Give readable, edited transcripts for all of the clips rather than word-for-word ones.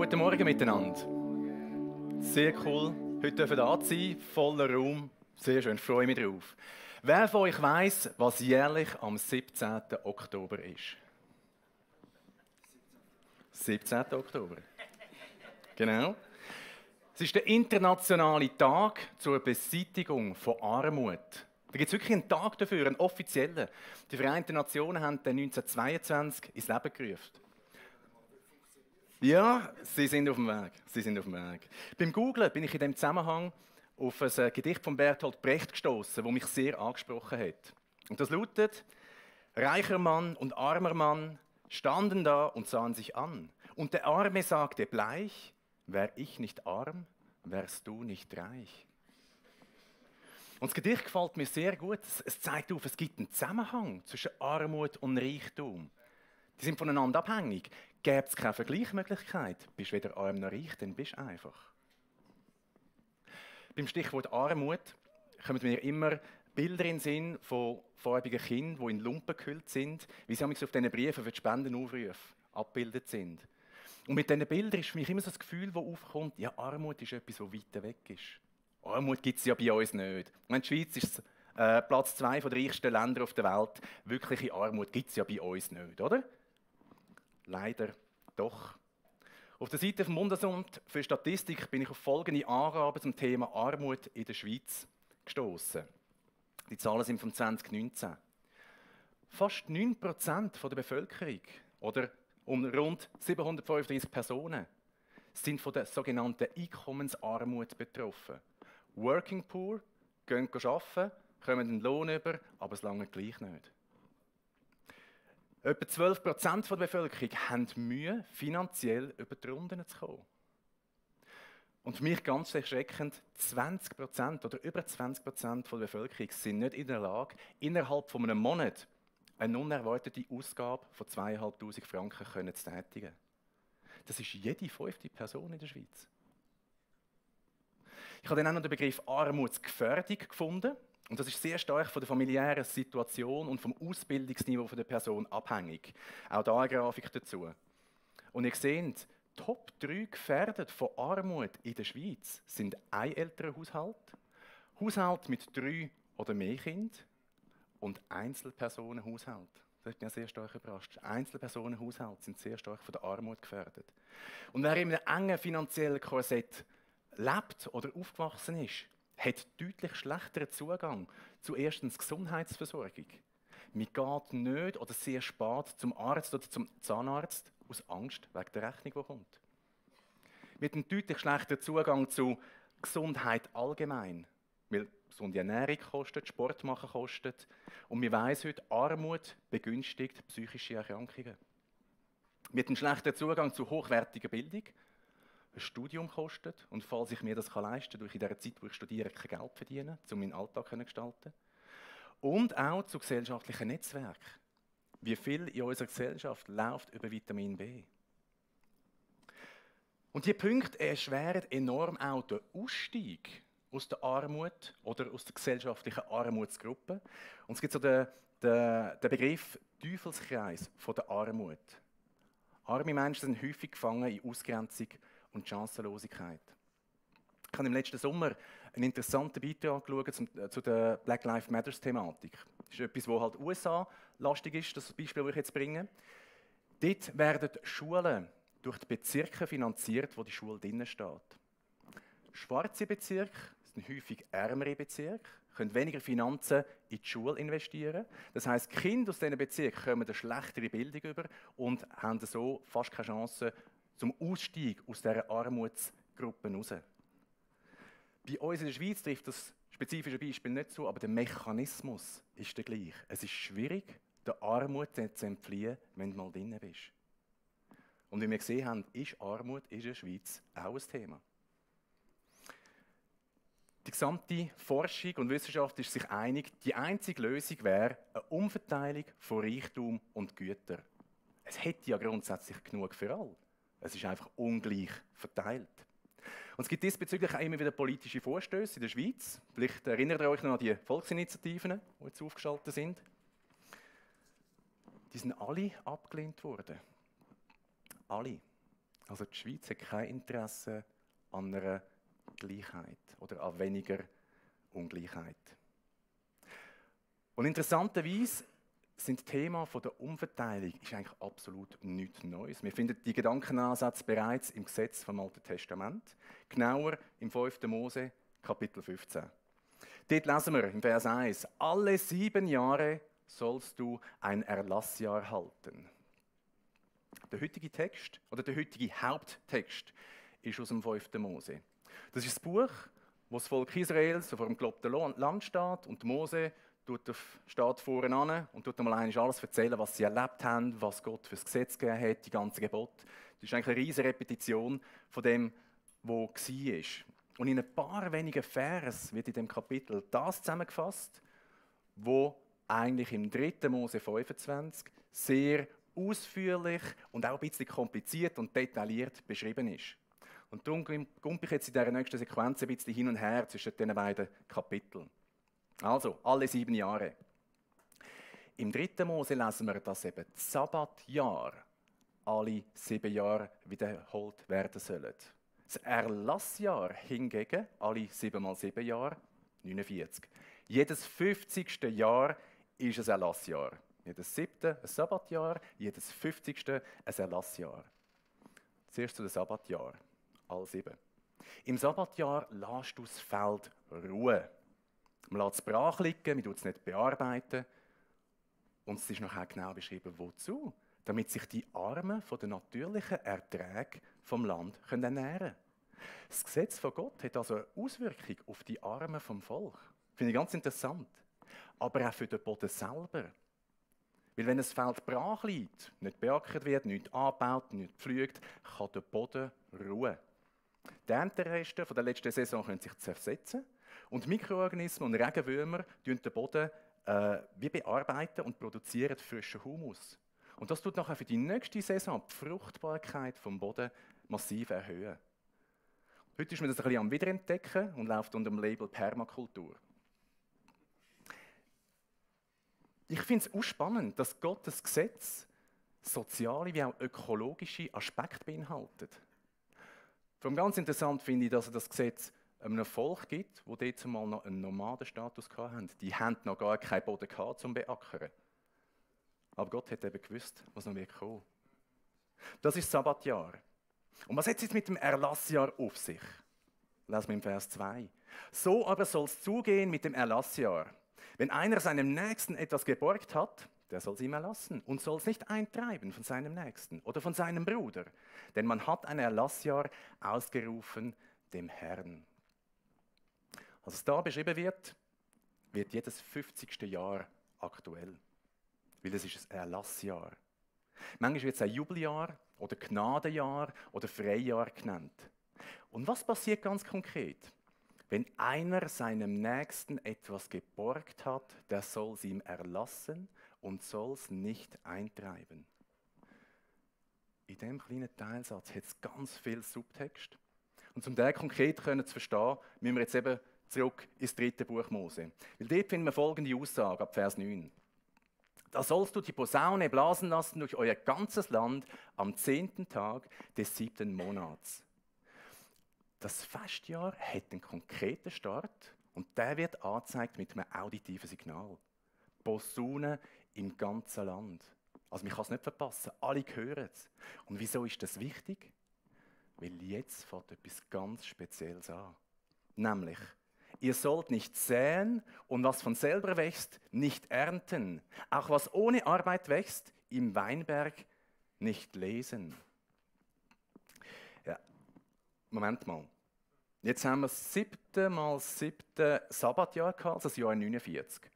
Guten Morgen miteinander. Sehr cool, heute dürfen da sein, voller Raum. Sehr schön, ich freue mich drauf. Wer von euch weiss, was jährlich am 17. Oktober ist? 17. Oktober. Genau. Es ist der internationale Tag zur Beseitigung von Armut. Da gibt es wirklich einen Tag dafür, einen offiziellen. Die Vereinten Nationen haben den 1922 ins Leben gerufen. Ja, sie sind auf dem Weg. Sie sind auf dem Weg. Beim Googlen bin ich in diesem Zusammenhang auf ein Gedicht von Bertolt Brecht gestoßen, das mich sehr angesprochen hat. Und das lautet: Reicher Mann und armer Mann standen da und sahen sich an. Und der Arme sagte bleich: Wär ich nicht arm, wärst du nicht reich. Und das Gedicht gefällt mir sehr gut. Es zeigt auf, es gibt einen Zusammenhang zwischen Armut und Reichtum. Die sind voneinander abhängig. Gäbe es keine Vergleichsmöglichkeit, bist du weder arm noch reich, dann bist du einfach. Beim Stichwort Armut kommen mir immer Bilder in den Sinn von farbigen Kindern, die in Lumpen gehüllt sind, wie sie auf diesen Briefen für die Spendenaufrufe abgebildet sind. Und mit diesen Bildern ist für mich immer so das Gefühl, das aufkommt, ja, Armut ist etwas, das weit weg ist. Armut gibt es ja bei uns nicht. Die Schweiz ist Platz 2 der reichsten Länder auf der Welt. Wirkliche Armut gibt es ja bei uns nicht, oder? Leider doch. Auf der Seite vom Bundesamt für Statistik bin ich auf folgende Angaben zum Thema Armut in der Schweiz gestoßen. Die Zahlen sind von 2019. Fast 9% der Bevölkerung, oder um rund 735 Personen, sind von der sogenannten Einkommensarmut betroffen. Working Poor, gehen arbeiten, kommen einen Lohn über, aber es lange gleich nicht. Etwa 12% der Bevölkerung haben Mühe, finanziell über die Runden zu kommen. Und für mich ganz erschreckend, 20% oder über 20% der Bevölkerung sind nicht in der Lage, innerhalb von einem Monat eine unerwartete Ausgabe von 2'500 Franken zu tätigen. Das ist jede 5. Person in der Schweiz. Ich habe dann auch noch den Begriff Armutsgefährdung gefunden. Und das ist sehr stark von der familiären Situation und vom Ausbildungsniveau der Person abhängig. Auch da eine Grafik dazu. Und ihr seht, Top 3 gefährdet von Armut in der Schweiz sind Einelternhaushalte, Haushalte mit 3 oder mehr Kindern und Einzelpersonenhaushalte. Das hat mich sehr stark überrascht. Einzelpersonenhaushalte sind sehr stark von der Armut gefährdet. Und wer in einem engen finanziellen Korsett lebt oder aufgewachsen ist, hat deutlich schlechteren Zugang zu erstens Gesundheitsversorgung. Man geht nicht oder sehr spät zum Arzt oder zum Zahnarzt aus Angst wegen der Rechnung, die kommt. Man hat einen deutlich schlechteren Zugang zu Gesundheit allgemein, weil gesunde Ernährung kostet, Sport machen kostet. Und man weiss heute, Armut begünstigt psychische Erkrankungen. Man hat einen schlechteren Zugang zu hochwertiger Bildung. Ein Studium kostet und falls ich mir das leisten kann, durch in der Zeit, wo ich studiere, kein Geld verdienen, um meinen Alltag zu gestalten. Und auch zu gesellschaftlichen Netzwerken. Wie viel in unserer Gesellschaft läuft über Vitamin B? Und diese Punkte erschweren enorm auch den Ausstieg aus der Armut oder aus der gesellschaftlichen Armutsgruppe. Und es gibt so den Begriff Teufelskreis von der Armut. Arme Menschen sind häufig gefangen in Ausgrenzung und Chancenlosigkeit. Ich habe im letzten Sommer einen interessanten Beitrag geschaut zu der Black Lives Matter-Thematik. Das ist etwas, das halt USA-lastig ist, das Beispiel, das ich jetzt bringe. Dort werden Schulen durch die Bezirke finanziert, wo die Schule drinnen steht. Schwarze Bezirke sind häufig ärmere Bezirke, können weniger Finanzen in die Schule investieren. Das heisst, Kinder aus diesen Bezirken kommen eine schlechtere Bildung über und haben so fast keine Chance zum Ausstieg aus dieser Armutsgruppe heraus. Bei uns in der Schweiz trifft das spezifische Beispiel nicht zu, aber der Mechanismus ist der gleiche. Es ist schwierig, der Armut zu entfliehen, wenn du mal drin bist. Und wie wir gesehen haben, ist Armut in der Schweiz auch ein Thema. Die gesamte Forschung und Wissenschaft ist sich einig, die einzige Lösung wäre eine Umverteilung von Reichtum und Gütern. Es hätte ja grundsätzlich genug für alle. Es ist einfach ungleich verteilt. Und es gibt diesbezüglich auch immer wieder politische Vorstöße in der Schweiz. Vielleicht erinnert ihr euch noch an die Volksinitiativen, die jetzt aufgeschaltet sind. Die sind alle abgelehnt worden. Alle. Also die Schweiz hat kein Interesse an einer Gleichheit oder an weniger Ungleichheit. Und interessanterweise sind Thema der Umverteilung ist eigentlich absolut nichts Neues. Wir finden die Gedankenansätze bereits im Gesetz vom Alten Testament, genauer im 5. Mose, Kapitel 15. Dort lesen wir im Vers 1, alle 7 Jahre sollst du ein Erlassjahr halten. Der heutige Text, oder der heutige Haupttext, ist aus dem 5. Mose. Das ist das Buch, wo das Volk Israel so vor dem gelobten Land steht und Mose steht vorne an und tut einmal alles erzählen, was sie erlebt haben, was Gott für das Gesetz gegeben hat, die ganzen Gebote. Das ist eigentlich eine riesige Repetition von dem, was war. Und in ein paar wenigen Vers wird in dem Kapitel das zusammengefasst, wo eigentlich im 3. Mose 25 sehr ausführlich und auch ein bisschen kompliziert und detailliert beschrieben ist. Und darum gumpe ich jetzt in dieser nächsten Sequenz ein bisschen hin und her zwischen den beiden Kapiteln. Also, alle 7 Jahre. Im 3. Mose lesen wir, dass eben das Sabbatjahr alle 7 Jahre wiederholt werden sollen. Das Erlassjahr hingegen, alle 7 mal 7 Jahre, 49. Jedes 50. Jahr ist ein Erlassjahr. Jedes 7. ein Sabbatjahr, jedes 50. ein Erlassjahr. Zuerst zu dem Sabbatjahr, alle 7. Im Sabbatjahr lässt du das Feld ruhen. Man lässt es brach liegen, man tut es nicht bearbeiten. Und es ist nachher genau beschrieben, wozu? Damit sich die Armen von den natürlichen Erträgen vom Land ernähren können. Das Gesetz von Gott hat also eine Auswirkung auf die Armen vom Volk. Finde ich ganz interessant. Aber auch für den Boden selber. Weil wenn ein Feld brach liegt, nicht beackert wird, nicht angebaut, nicht gepflügt, kann der Boden ruhen. Die Erntereste von der letzten Saison können sich zersetzen. Und Mikroorganismen und Regenwürmer den Boden wie bearbeiten und produzieren frischen Humus. Und das tut nachher für die nächste Saison die Fruchtbarkeit vom Boden massiv erhöhen. Heute ist man das ein bisschen am Wiederentdecken und läuft unter dem Label Permakultur. Ich finde es auch spannend, dass Gottes Gesetz soziale wie auch ökologische Aspekte beinhaltet. Vor allem ganz interessant finde ich, dass das Gesetz einem Volk gibt, das dort mal noch einen Nomadenstatus hatten. Die hatten noch gar keinen Boden gehabt, zum Beackern. Aber Gott hat eben gewusst, was noch kommen wird. Das ist das Sabbatjahr. Und was hat es jetzt mit dem Erlassjahr auf sich? Lesen wir im Vers 2. So aber soll es zugehen mit dem Erlassjahr. Wenn einer seinem Nächsten etwas geborgt hat, der soll es ihm erlassen und soll es nicht eintreiben von seinem Nächsten oder von seinem Bruder. Denn man hat ein Erlassjahr ausgerufen dem Herrn. Als es da beschrieben wird, wird jedes 50. Jahr aktuell. Weil es ist ein Erlassjahr. Manchmal wird es ein Jubeljahr oder Gnadenjahr oder Freijahr genannt. Und was passiert ganz konkret? Wenn einer seinem Nächsten etwas geborgt hat, der soll es ihm erlassen und soll es nicht eintreiben. In diesem kleinen Teilsatz hat es ganz viel Subtext. Und um den konkret zu verstehen, müssen wir jetzt eben zurück ins 3. Buch Mose. Weil dort finden wir folgende Aussage ab Vers 9. Da sollst du die Posaune blasen lassen durch euer ganzes Land am 10. Tag des 7. Monats. Das Festjahr hat einen konkreten Start und der wird angezeigt mit einem auditiven Signal. Posaune im ganzen Land. Also man kann es nicht verpassen, alle hören es. Und wieso ist das wichtig? Weil jetzt fängt etwas ganz Spezielles an. Nämlich, ihr sollt nicht säen und was von selber wächst, nicht ernten. Auch was ohne Arbeit wächst, im Weinberg nicht lesen. Ja, Moment mal. Jetzt haben wir das 7. mal 7. Sabbatjahr gehabt, also das Jahr 49.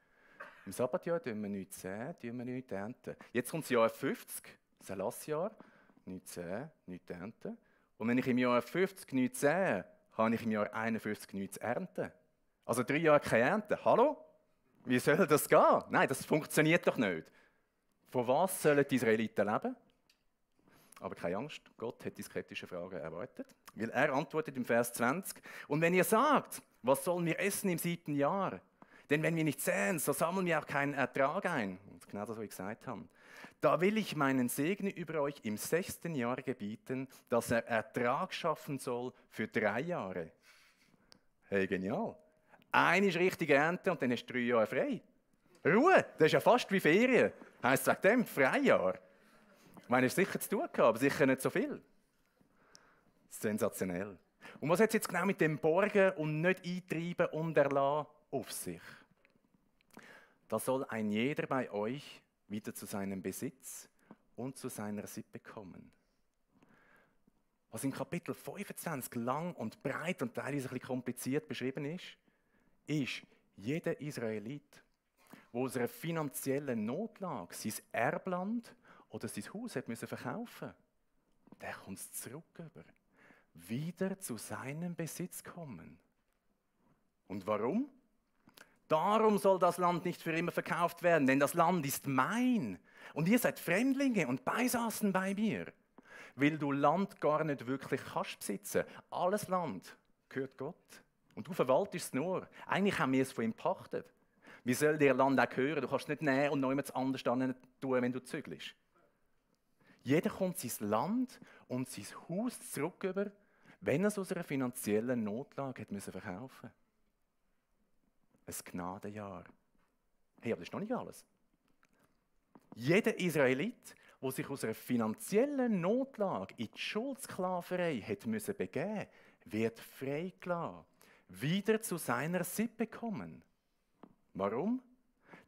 Im Sabbatjahr tun wir nichts säen, tun wir nichts ernten. Jetzt kommt das Jahr 50, das Erlassjahr, nichts säen, nichts ernten. Und wenn ich im Jahr 50 nichts sähe, habe ich im Jahr 51 nichts ernten. Also 3 Jahre keine Ernte. Hallo? Wie soll das gehen? Nein, das funktioniert doch nicht. Von was sollen die Israeliten leben? Aber keine Angst, Gott hat die skeptische Frage erwartet. Weil er antwortet im Vers 20. Und wenn ihr sagt, was sollen wir essen im 7. Jahr? Denn wenn wir nicht säen, so sammeln wir auch keinen Ertrag ein. Jetzt genau das, was ich gesagt habe. Da will ich meinen Segen über euch im 6. Jahr gebieten, dass er Ertrag schaffen soll für 3 Jahre. Hey, genial. Eine ist richtig Ernte und dann hast du 3 Jahre frei. Ruhe, das ist ja fast wie Ferien. Heisst es wegen dem Freijahr? Ich meine, es ist sicher zu tun gehabt, aber sicher nicht so viel. Sensationell. Und was hat es jetzt genau mit dem Borgen und nicht eintreiben und erlassen auf sich? Da soll ein jeder bei euch wieder zu seinem Besitz und zu seiner Sippe kommen. Was in Kapitel 25 lang und breit und teilweise ein bisschen kompliziert beschrieben ist jeder Israelit, der aus einer finanziellen Notlage sein Erbland oder sein Haus hat müssen verkaufen, der kommt zurück über, wieder zu seinem Besitz kommen. Und warum? Darum soll das Land nicht für immer verkauft werden, denn das Land ist mein. Und ihr seid Fremdlinge und Beisassen bei mir. Weil du Land gar nicht wirklich kannst besitzen. Alles Land gehört Gott. Und du verwaltest es nur. Eigentlich haben wir es von ihm gepachtet. Wie soll dir Land auch gehören? Du kannst es nicht nehmen und noch jemand anders tun, wenn du zügelst. Jeder kommt sein Land und sein Haus zurück über, wenn er es aus einer finanziellen Notlage hat müssen verkaufen. Ein Gnadenjahr. Hey, aber das ist noch nicht alles. Jeder Israelit, der sich aus einer finanziellen Notlage in die Schuldsklaverei hat müssen begeben, wird freigelassen, wieder zu seiner Sippe kommen. Warum?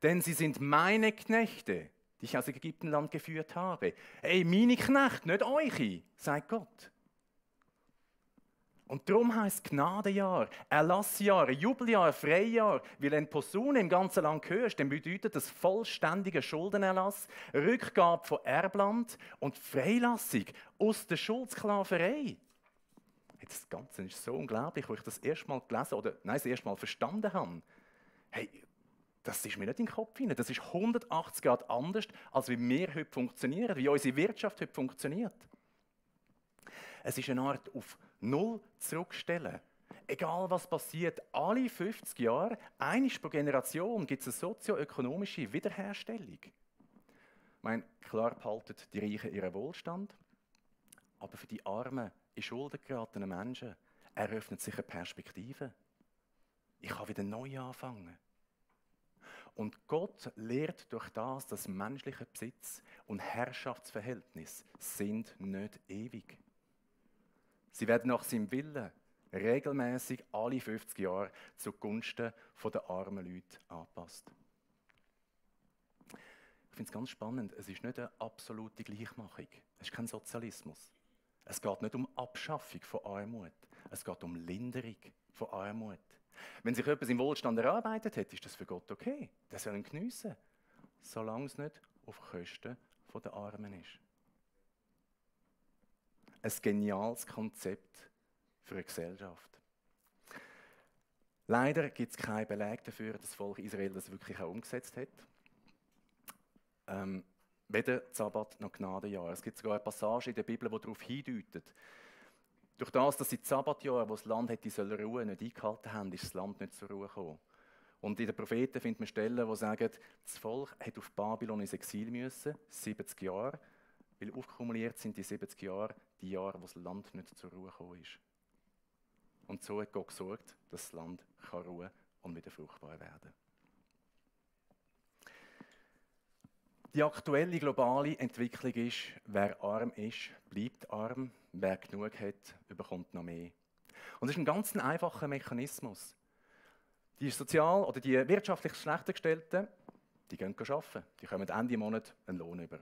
Denn sie sind meine Knechte, die ich aus Ägyptenland geführt habe. Ey, meine Knechte, nicht eure, sagt Gott. Und darum heisst Gnadenjahr, Erlassjahr, Jubeljahr, Freijahr, weil wenn Posaune im ganzen Land hörst, dann bedeutet das vollständiger Schuldenerlass, Rückgabe von Erbland und Freilassung aus der Schuldsklaverei. Das Ganze ist so unglaublich, als ich das erste Mal gelesen das erste Mal verstanden habe. Hey, das ist mir nicht in den Kopf hinein. Das ist 180 Grad anders, als wie wir heute funktionieren, wie unsere Wirtschaft heute funktioniert. Es ist eine Art auf Null zurückstellen. Egal was passiert, alle 50 Jahre, einmal pro Generation, gibt es eine sozioökonomische Wiederherstellung. Ich meine, klar behalten die Reichen ihren Wohlstand, aber für die armen, in Schulden geratenen Menschen eröffnet sich eine Perspektive. Ich kann wieder neu anfangen. Und Gott lehrt durch das, dass menschliche Besitz und Herrschaftsverhältnisse sind nicht ewig. Sie werden nach seinem Willen regelmäßig alle 50 Jahre zugunsten der armen Leute angepasst. Ich finde es ganz spannend, es ist nicht eine absolute Gleichmachung, es ist kein Sozialismus. Es geht nicht um Abschaffung von Armut, es geht um Linderung von Armut. Wenn sich etwas im Wohlstand erarbeitet hat, ist das für Gott okay. Der soll ihn geniessen, solange es nicht auf Kosten der Armen ist. Ein geniales Konzept für eine Gesellschaft. Leider gibt es keinen Beleg dafür, dass das Volk Israel das wirklich auch umgesetzt hat. Weder Sabbat noch Gnadenjahr. Es gibt sogar eine Passage in der Bibel, die darauf hindeutet. Durch das, dass sie das Sabbatjahr, wo das Land hätte ruhen, nicht eingehalten haben, ist das Land nicht zur Ruhe gekommen. Und in den Propheten findet man Stellen, die sagen, das Volk hätte auf Babylon ins Exil müssen, 70 Jahre, weil aufkumuliert sind die 70 Jahre, die Jahre, wo das Land nicht zur Ruhe gekommen ist. Und so hat Gott gesorgt, dass das Land kann ruhen und wieder fruchtbar werden. Die aktuelle globale Entwicklung ist, wer arm ist, bleibt arm. Wer genug hat, bekommt noch mehr. Und das ist ein ganz einfacher Mechanismus. Die sozial- oder die wirtschaftlich schlechter Gestellten, die gehen arbeiten. Die kommen Ende Monat einen Lohn über.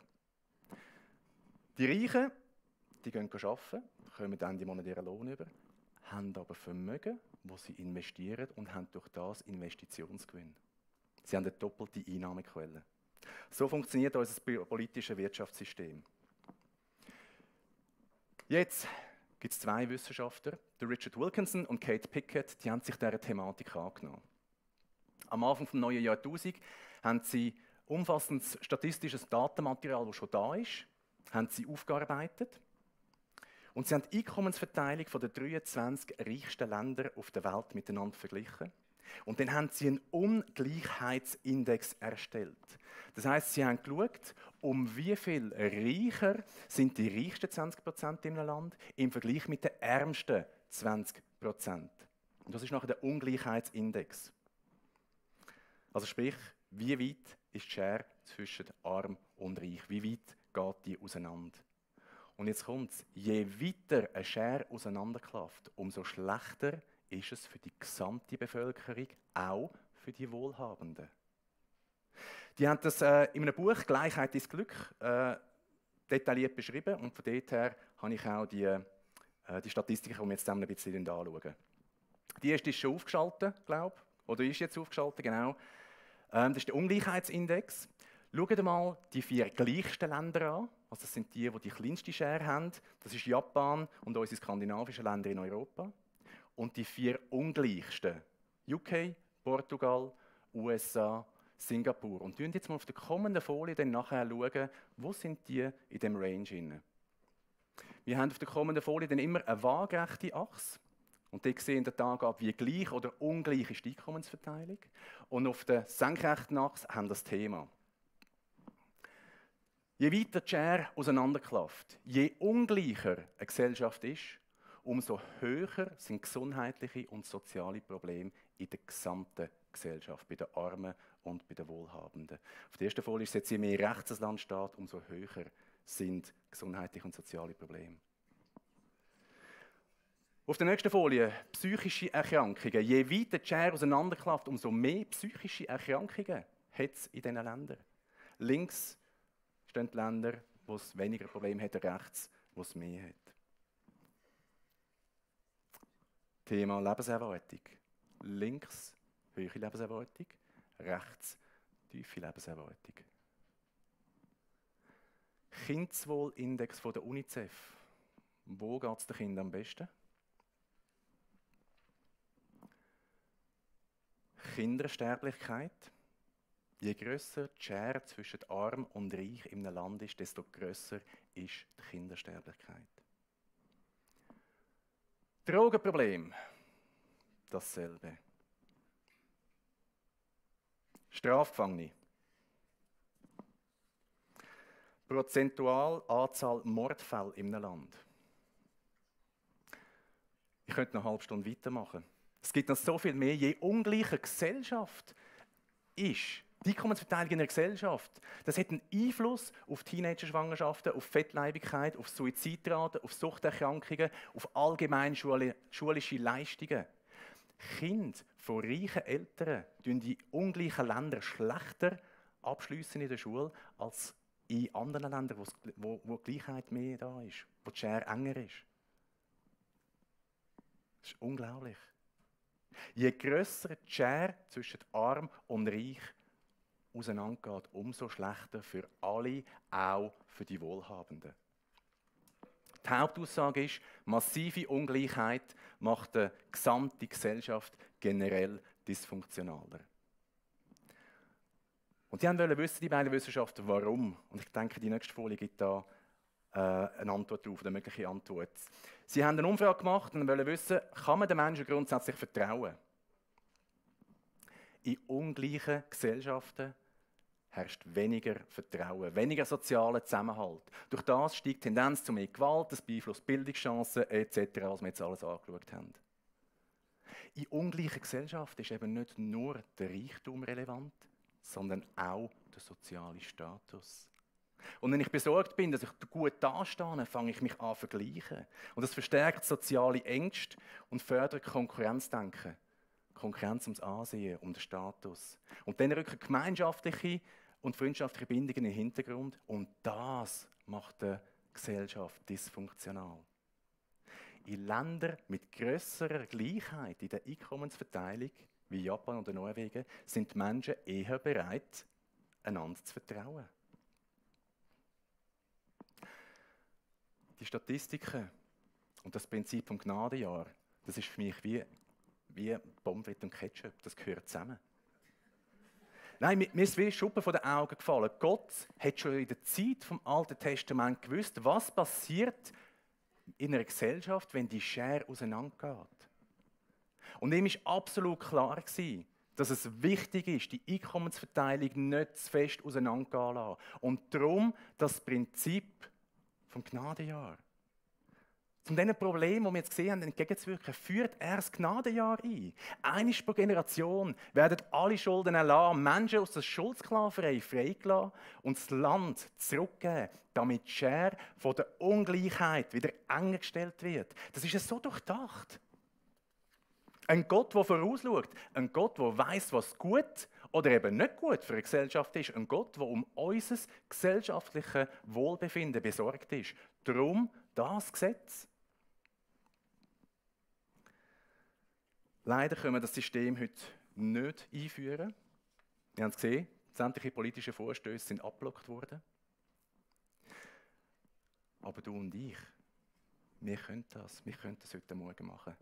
Die Reichen, die gehen arbeiten, kommen Ende Monat ihren Lohn über, haben aber Vermögen, das sie investieren und haben durch das Investitionsgewinn. Sie haben eine doppelte Einnahmequelle. So funktioniert unser politisches Wirtschaftssystem. Jetzt gibt es 2 Wissenschaftler, der Richard Wilkinson und Kate Pickett, die haben sich dieser Thematik angenommen. Am Anfang des neuen Jahrtausends haben sie umfassendes statistisches Datenmaterial, das schon da ist, haben sie aufgearbeitet. Und sie haben die Einkommensverteilung der 23 reichsten Länder auf der Welt miteinander verglichen. Und dann haben sie einen Ungleichheitsindex erstellt. Das heisst, sie haben geschaut, um wie viel reicher sind die reichsten 20% im Land im Vergleich mit den ärmsten 20%. Und das ist nachher der Ungleichheitsindex. Also sprich, wie weit ist die Schere zwischen arm und reich? Wie weit geht die auseinander? Und jetzt kommt es, je weiter eine Schere auseinanderklafft, umso schlechter ist es für die gesamte Bevölkerung, auch für die Wohlhabenden. Die haben das in einem Buch «Gleichheit ist Glück» detailliert beschrieben und von dort her habe ich auch die Statistiken, die wir jetzt zusammen ein bisschen anschauen. Die erste ist schon aufgeschaltet, glaube ich, oder ist jetzt aufgeschaltet, genau. Das ist der Ungleichheitsindex. Schaut mal die 4 gleichsten Länder an. Also das sind die kleinste Schere haben. Das ist Japan und unsere skandinavischen Länder in Europa. Und die 4 ungleichsten, UK, Portugal, USA, Singapur. Und schauen jetzt mal auf der kommenden Folie dann nachher schauen, wo sind die in diesem Range drin. Wir haben auf der kommenden Folie dann immer eine waagerechte Achse. Und dort sehen wir Angabe, wie gleich oder ungleich ist die Einkommensverteilung. Und auf der senkrechten Achse haben wir das Thema. Je weiter die Schere auseinanderklafft, je ungleicher eine Gesellschaft ist, umso höher sind gesundheitliche und soziale Probleme in der gesamten Gesellschaft, bei den Armen und bei den Wohlhabenden. Auf der ersten Folie ist es jetzt, je mehr rechts das Land steht, umso höher sind gesundheitliche und soziale Probleme. Auf der nächsten Folie, psychische Erkrankungen. Je weiter die Schere auseinanderklafft, umso mehr psychische Erkrankungen hat es in diesen Ländern. Links stehen die Länder, wo es weniger Probleme hat, rechts, wo es mehr hat. Thema Lebenserwartung. Links hohe Lebenserwartung, rechts tiefe Lebenserwartung. Kindeswohlindex von der UNICEF. Wo geht es den Kindern am besten? Kindersterblichkeit. Je grösser die Schere zwischen arm und reich in einem Land ist, desto grösser ist die Kindersterblichkeit. Drogenproblem. Dasselbe. Strafgefangene. Prozentual Anzahl Mordfälle in einem Land. Ich könnte noch eine halbe Stunde weitermachen. Es gibt noch so viel mehr. Je ungleicher Gesellschaft ist, die Einkommensverteilung in einer Gesellschaft, das hat einen Einfluss auf Teenager-Schwangerschaften, auf Fettleibigkeit, auf Suizidraten, auf Suchterkrankungen, auf allgemeine schulische Leistungen. Kinder von reichen Eltern tun in ungleichen Ländern schlechter abschliessen in der Schule als in anderen Ländern, wo die Gleichheit mehr da ist, wo die Schere enger ist. Das ist unglaublich. Je grösser die Schere zwischen arm und reich auseinandergeht, umso schlechter für alle, auch für die Wohlhabenden. Die Hauptaussage ist, massive Ungleichheit macht die gesamte Gesellschaft generell dysfunktionaler. Und die wollten wissen, die beiden Wissenschaftler, warum. Und ich denke, die nächste Folie gibt da eine Antwort darauf, eine mögliche Antwort. Sie haben eine Umfrage gemacht und wollten wissen, kann man den Menschen grundsätzlich vertrauen? In ungleichen Gesellschaften herrscht weniger Vertrauen, weniger sozialer Zusammenhalt. Durch das steigt die Tendenz zu mehr Gewalt, das beeinflusst Bildungschancen etc., was wir jetzt alles angeschaut haben. In ungleichen Gesellschaften ist eben nicht nur der Reichtum relevant, sondern auch der soziale Status. Und wenn ich besorgt bin, dass ich gut dastehe, fange ich mich an zu vergleichen. Und das verstärkt soziale Ängste und fördert Konkurrenzdenken. Konkurrenz ums Ansehen, um den Status. Und dann rücken gemeinschaftliche und freundschaftliche Bindungen in den Hintergrund. Und das macht die Gesellschaft dysfunktional. In Ländern mit grösserer Gleichheit in der Einkommensverteilung, wie Japan oder Norwegen, sind die Menschen eher bereit, einander zu vertrauen. Die Statistiken und das Prinzip vom Gnadenjahr, das ist für mich wie Pommes frites und Ketchup, das gehört zusammen. Nein, mir ist wie Schuppen von den Augen gefallen. Gott hat schon in der Zeit vom Alten Testament gewusst, was passiert in einer Gesellschaft, wenn die Schere auseinandergeht. Und ihm war absolut klar, dass es wichtig ist, die Einkommensverteilung nicht zu fest auseinandergehen zu lassen. Und darum das Prinzip vom Gnadenjahr. Um diesen Problemen, die wir jetzt gesehen haben, entgegenzuwirken, führt er das Gnadenjahr ein. Einmal pro Generation werden alle Schulden erlassen, Menschen aus der Schuldsklaverei freigelassen und das Land zurückgeben, damit die Schere von der Ungleichheit wieder enger gestellt wird. Das ist so durchdacht. Ein Gott, der vorausschaut, ein Gott, der weiss, was gut oder eben nicht gut für eine Gesellschaft ist, ein Gott, der um unser gesellschaftliches Wohlbefinden besorgt ist. Darum das Gesetz. Leider können wir das System heute nicht einführen. Wir haben es gesehen, sämtliche politische Vorstöße sind abgelockt worden. Aber du und ich, wir können das heute Morgen machen.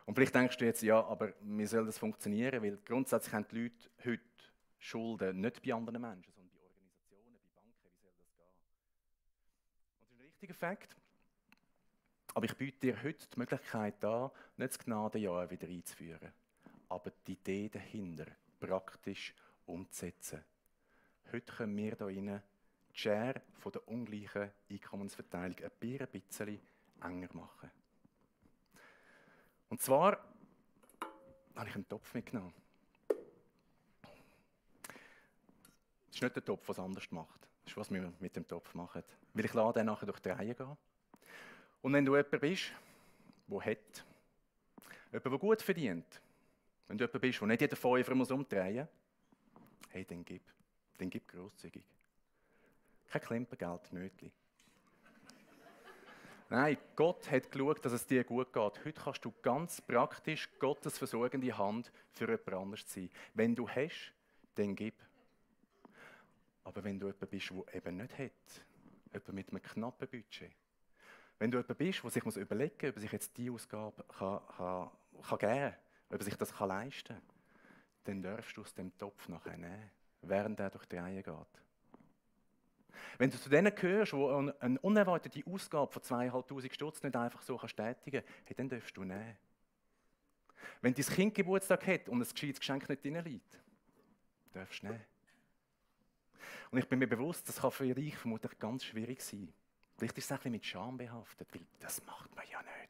Und vielleicht denkst du jetzt, ja, aber wie soll das funktionieren? Weil grundsätzlich haben die Leute heute Schulden nicht bei anderen Menschen, sondern bei Organisationen, bei Banken. Wie soll das gehen? Und das ist ein richtiger Fakt. Aber ich biete dir heute die Möglichkeit an, nicht das Gnadenjahr wieder einzuführen, aber die Idee dahinter praktisch umzusetzen. Heute können wir hier rein die Schere von der ungleichen Einkommensverteilung ein bisschen enger machen. Und zwar habe ich einen Topf mitgenommen. Das ist nicht der Topf, was es anders macht. Das ist, was wir mit dem Topf machen. Weil ich lasse den nachher durch die Reihe gehen. Und wenn du jemand bist, der hat, jemand, der gut verdient, wenn du jemand bist, der nicht jeden Fünfer umdrehen muss, hey, dann gib grosszügig. Kein Klimpengeld, Nötli. Nein, Gott hat geschaut, dass es dir gut geht. Heute kannst du ganz praktisch Gottes versorgende Hand für jemand anderes sein. Wenn du hast, dann gib. Aber wenn du jemand bist, der eben nicht hat, jemand mit einem knappen Budget, wenn du jemand bist, der sich überlegen muss, ob er sich jetzt diese Ausgabe kann geben kann, ob er sich das leisten kann, dann darfst du aus dem Topf nachher nehmen, während er durch die Reihe geht. Wenn du zu denen gehörst, die eine unerwartete Ausgabe von 2'500 Stutz nicht einfach so tätigen kannst, hey, dann darfst du nehmen. Wenn dein Kind Geburtstag hat und ein gescheites Geschenk nicht drin liegt, darfst du nehmen. Und ich bin mir bewusst, das kann für dich vermutlich ganz schwierig sein. Vielleicht ist es ein bisschen mit Scham behaftet, weil das macht man ja nicht.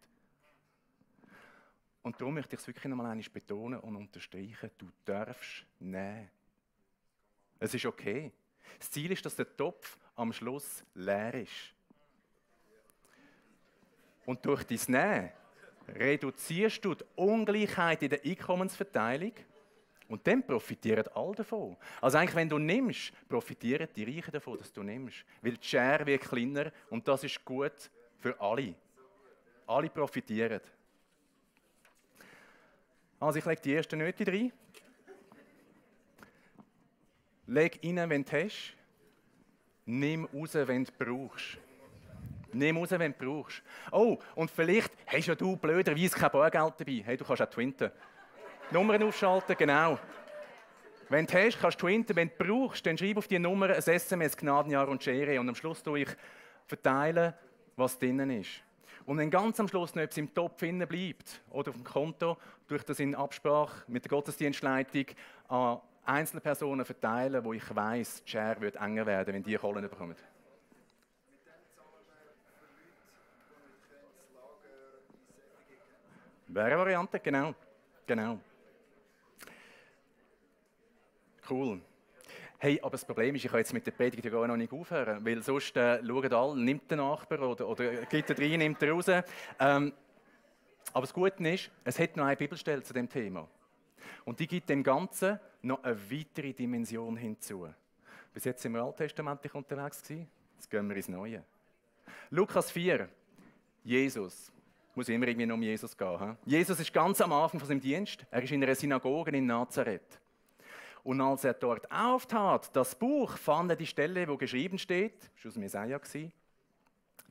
Und darum möchte ich es wirklich noch einmal betonen und unterstreichen, du darfst nehmen. Es ist okay. Das Ziel ist, dass der Topf am Schluss leer ist. Und durch dein Nehmen reduzierst du die Ungleichheit in der Einkommensverteilung und dann profitieren alle davon. Also eigentlich, wenn du nimmst, profitieren die Reichen davon, dass du nimmst. Weil die Schere wird kleiner und das ist gut für alle. Alle profitieren. Also ich lege die ersten Nöte rein. Leg rein, wenn du hast. Nimm raus, wenn du brauchst. Nimm raus, wenn du brauchst. Oh, und vielleicht hast ja du blöderweise kein Bargeld dabei. Hey, du kannst auch twinten. Nummern aufschalten, genau. Wenn du hast, kannst du twinten. Wenn du brauchst, dann schreib auf die Nummer ein SMS, Gnadenjahr und Schere. Und am Schluss tue ich verteilen, was drinnen ist. Und wenn ganz am Schluss noch etwas im Topf drinnen bleibt oder auf dem Konto, durch das in Absprache mit der Gottesdienstleitung an einzelne Personen verteilen, wo ich weiss, die Schere wird enger werden, wenn die Kohlen bekommen. Wäre eine Variante, genau. Cool. Hey, aber das Problem ist, ich kann jetzt mit der Predigt ja gar noch nicht aufhören, weil sonst schauen alle, nimmt der Nachbar oder geht er rein, nimmt er raus. Aber das Gute ist, es hat noch eine Bibelstelle zu dem Thema. Und die gibt dem Ganzen noch eine weitere Dimension hinzu. Bis jetzt sind wir alttestamentlich unterwegs gewesen, jetzt gehen wir ins Neue. Lukas 4, Jesus. Muss immer irgendwie noch um Jesus gehen. He? Jesus ist ganz am Anfang von seinem Dienst. Er ist in einer Synagoge in Nazareth. Und als er dort auftat, das Buch, fand er die Stelle, wo geschrieben steht, das war aus dem Jesaja,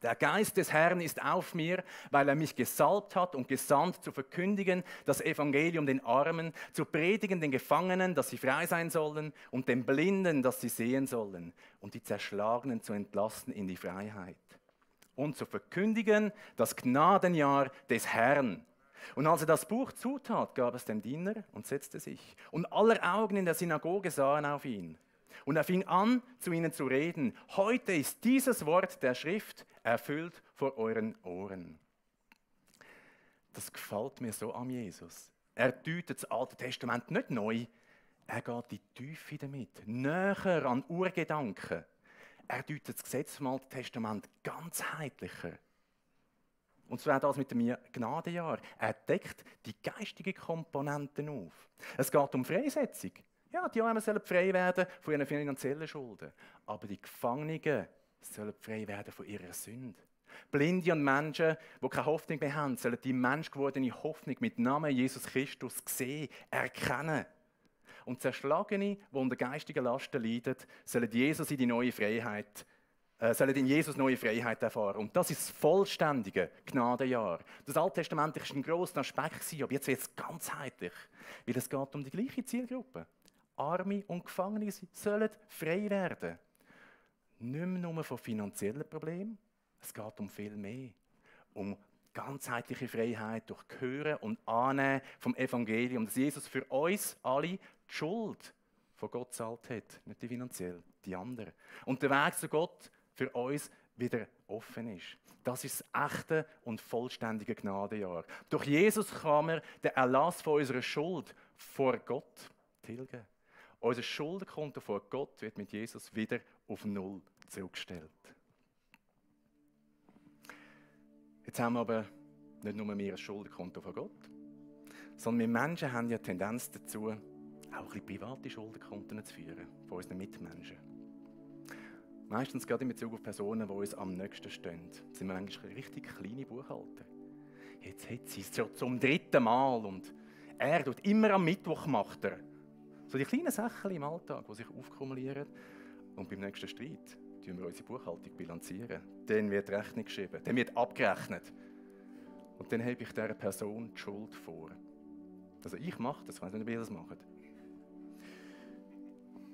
der Geist des Herrn ist auf mir, weil er mich gesalbt hat und gesandt, zu verkündigen das Evangelium den Armen, zu predigen den Gefangenen, dass sie frei sein sollen, und den Blinden, dass sie sehen sollen, und die Zerschlagenen zu entlassen in die Freiheit. Und zu verkündigen das Gnadenjahr des Herrn. Und als er das Buch zutat, gab es dem Diener und setzte sich. Und aller Augen in der Synagoge sahen auf ihn. Und er fing an, zu ihnen zu reden. Heute ist dieses Wort der Schrift erfüllt vor euren Ohren. Das gefällt mir so an Jesus. Er deutet das Alte Testament nicht neu. Er geht in die Tiefe damit, näher an Urgedanken. Er deutet das Gesetz vom Alten Testament ganzheitlicher. Und zwar das mit dem Gnadenjahr. Er deckt die geistigen Komponenten auf. Es geht um Freisetzung. Ja, die Armen sollen frei werden von ihren finanziellen Schulden. Aber die Gefangenen sollen frei werden von ihrer Sünde. Blinde und Menschen, die keine Hoffnung mehr haben, sollen die menschgewordene Hoffnung mit Namen Jesus Christus sehen, erkennen. Und Zerschlagene, die unter geistigen Lasten leiden, sollen in Jesus neue Freiheit erfahren. Und das ist das vollständige Gnadenjahr. Das Alttestament war ein grosser Aspekt, aber jetzt wird es ganzheitlich. Weil es geht um die gleiche Zielgruppe. Arme und Gefangene sollen frei werden. Nicht mehr nur von finanziellen Problemen, es geht um viel mehr. Um ganzheitliche Freiheit durch Hören und Annehmen vom Evangelium, dass Jesus für uns alle die Schuld von Gott gezahlt hat, nicht die finanziell, die andere. Und der Weg zu Gott für uns wieder offen ist. Das ist das echte und vollständige Gnadenjahr. Durch Jesus kann man den Erlass von unserer Schuld vor Gott tilgen. Unser Schuldenkonto vor Gott wird mit Jesus wieder auf Null zurückgestellt. Jetzt haben wir aber nicht nur mehr ein Schuldenkonto von Gott, sondern wir Menschen haben ja die Tendenz dazu, auch ein bisschen private Schuldenkonten zu führen von unseren Mitmenschen. Meistens gerade in Bezug auf Personen, die uns am nächsten stehen, sind wir eigentlich richtig kleine Buchhalter. Jetzt hat sie es schon zum 3. Mal und er tut immer am Mittwoch macht er. So die kleinen Sachen im Alltag, die sich aufkumulieren. Und beim nächsten Streit bilanzieren wir unsere Buchhaltung. Dann wird Rechnung geschrieben, dann wird abgerechnet. Und dann habe ich dieser Person die Schuld vor. Also ich mache das, ich weiß nicht, wie ihr das macht.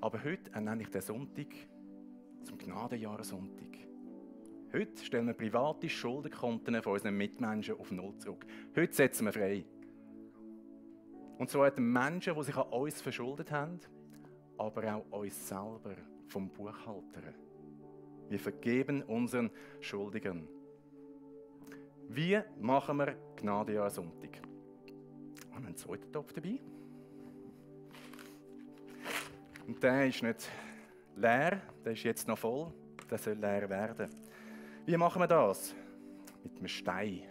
Aber heute nenne ich den Sonntag zum Gnadenjahressonntag. Heute stellen wir private Schuldenkonten von unseren Mitmenschen auf Null zurück. Heute setzen wir frei. Und zwar die Menschen, die sich an uns verschuldet haben, aber auch uns selber vom Buchhalter. Wir vergeben unseren Schuldigen. Wie machen wir Gnadenjahressonntag? Wir haben einen zweiten Topf dabei. Und der ist nicht leer, der ist jetzt noch voll, der soll leer werden. Wie machen wir das? Mit einem Stein.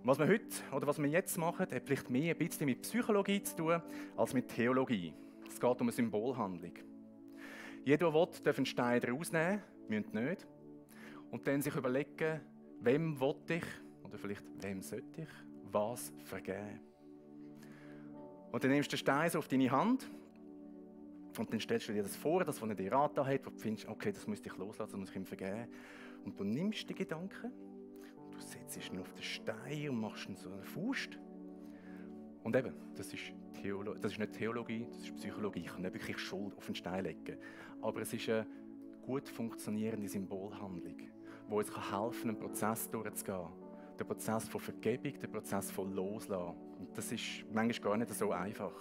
Was wir heute oder was wir jetzt machen, hat vielleicht mehr ein bisschen mit Psychologie zu tun als mit Theologie. Es geht um eine Symbolhandlung. Jeder, der will, darf einen Stein rausnehmen, müsst nicht. Und dann sich überlegen, wem will ich oder vielleicht wem sollte ich was vergeben. Und dann nimmst du den Stein so auf deine Hand und dann stellst du dir das vor, das, was er dir Rat hat, wo du findest, okay, das muss ich loslassen, das muss ich ihm vergeben. Und du nimmst die Gedanken, du setzt ihn auf den Stein und machst ihn so eine Faust. Und eben, das ist nicht Theologie, das ist Psychologie. Ich kann nicht wirklich Schuld auf den Stein legen. Aber es ist eine gut funktionierende Symbolhandlung, die uns helfen kann, einen Prozess durchzugehen. Der Prozess von Vergebung, der Prozess von Loslassen. Und das ist manchmal gar nicht so einfach.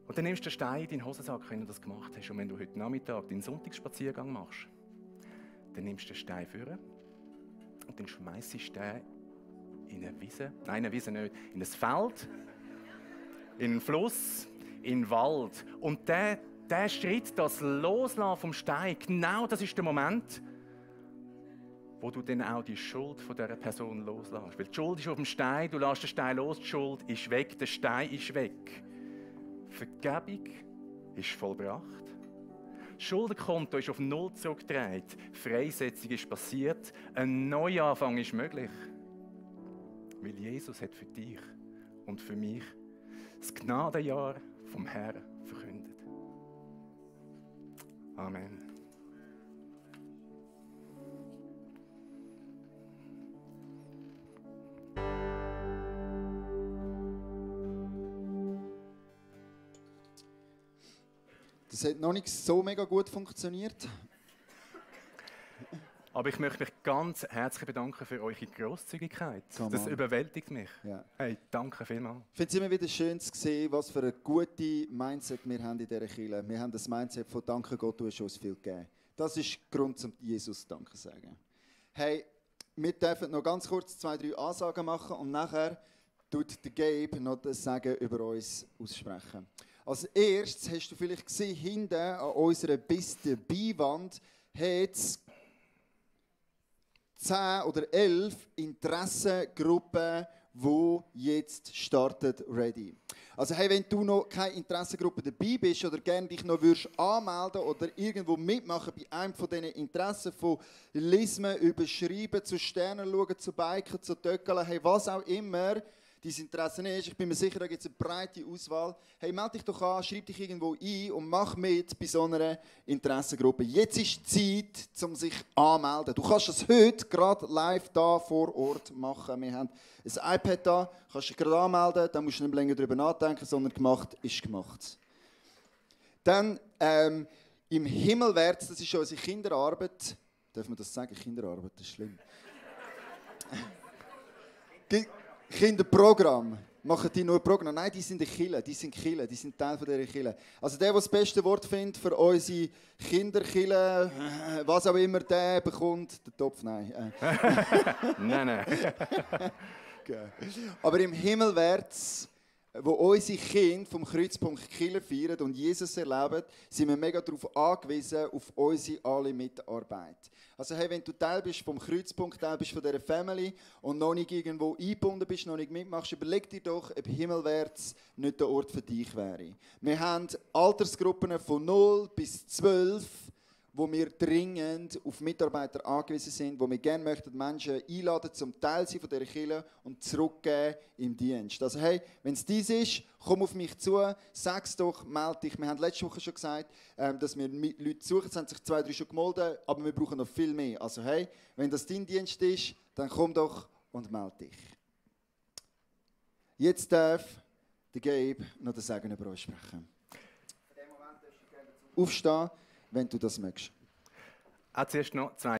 Und dann nimmst du den Stein in deinen Hosensack, wenn du das gemacht hast. Und wenn du heute Nachmittag deinen Sonntagsspaziergang machst, dann nimmst du den Stein vor und dann schmeißt du den Stein in eine Wiese. Nein, eine Wiese nicht. In ein Feld, in einen Fluss, in den Wald. Und der Schritt, das Loslassen vom Stein, genau das ist der Moment, wo du dann auch die Schuld von dieser Person loslässt. Weil die Schuld ist auf dem Stein, du lässt den Stein los, die Schuld ist weg, der Stein ist weg. Vergebung ist vollbracht. Das Schuldenkonto ist auf Null zurückgedreht. Freisetzung ist passiert. Ein Neuanfang ist möglich. Weil Jesus hat für dich und für mich das Gnadenjahr vom Herrn verkündet. Amen. Das hat noch nicht so mega gut funktioniert. Aber ich möchte mich ganz herzlich bedanken für eure Grosszügigkeit. Das überwältigt mich. Ja. Hey, danke vielmals. Ich finde es immer wieder schön zu sehen, was für ein gutes Mindset wir haben in dieser Kirche. Wir haben das Mindset von «Danke Gott, du hast uns viel gegeben». Das ist der Grund, um Jesus Danke zu sagen. Hey, wir dürfen noch ganz kurz 2, 3 Ansagen machen und nachher tut der Gabe noch das Sagen über uns aussprechen. Als erstes hast du vielleicht gesehen, hinten an unserer besten Beiwand hat es 10 oder 11 Interessengruppen, die jetzt startet, ready. Also hey, wenn du noch keine Interessengruppe dabei bist oder gerne dich noch anmelden oder irgendwo mitmachen bei einem von diesen Interessen von Lesen, Überschreiben, zu Sternen schauen, zu Biken, zu Töckeln, hey, was auch immer dein Interesse ist, ich bin mir sicher, da gibt es eine breite Auswahl. Hey, melde dich doch an, schreib dich irgendwo ein und mach mit bei so einer Interessengruppe. Jetzt ist die Zeit, um sich anzumelden. Du kannst das heute gerade live da vor Ort machen. Wir haben ein iPad da, kannst dich gerade anmelden, dann musst du nicht länger darüber nachdenken, sondern gemacht ist gemacht. Dann im Himmelwärts, das ist unsere Kinderarbeit. Darf man das sagen? Kinderarbeit, das ist schlimm. Kinderprogramm. Machen die nur Programm? Nein, die sind die Kirche, die sind Teil von dieser Kirche. Also der das beste Wort findet für unsere Kinderkirche, was auch immer der bekommt, der Topf, nein. Nein. Okay. Aber im Himmelwärts, wo unsere Kinder vom Kreuzpunkt Kirche feiern und Jesus erleben, sind wir mega darauf angewiesen, auf unsere alle Mitarbeit. Also hey, wenn du Teil bist vom Kreuzpunkt, Teil bist von dieser Family und noch nicht irgendwo eingebunden bist, noch nicht mitmachst, überleg dir doch, ob Himmelwärts nicht der Ort für dich wäre. Wir haben Altersgruppen von 0 bis 12, wo wir dringend auf Mitarbeiter angewiesen sind, wo wir gerne möchten, Menschen einladen, zum Teil sein von dieser Kirche und zurückgeben im Dienst. Also hey, wenn es dies ist, komm auf mich zu, sag es doch, melde dich. Wir haben letzte Woche schon gesagt, dass wir Leute suchen, es haben sich 2, 3 schon gemeldet, aber wir brauchen noch viel mehr. Also hey, wenn das dein Dienst ist, dann komm doch und melde dich. Jetzt darf der Gabe noch das Segen über uns sprechen. In dem Moment darfst du gerne aufstehen, wenn du das möchtest. Auch zuerst noch 2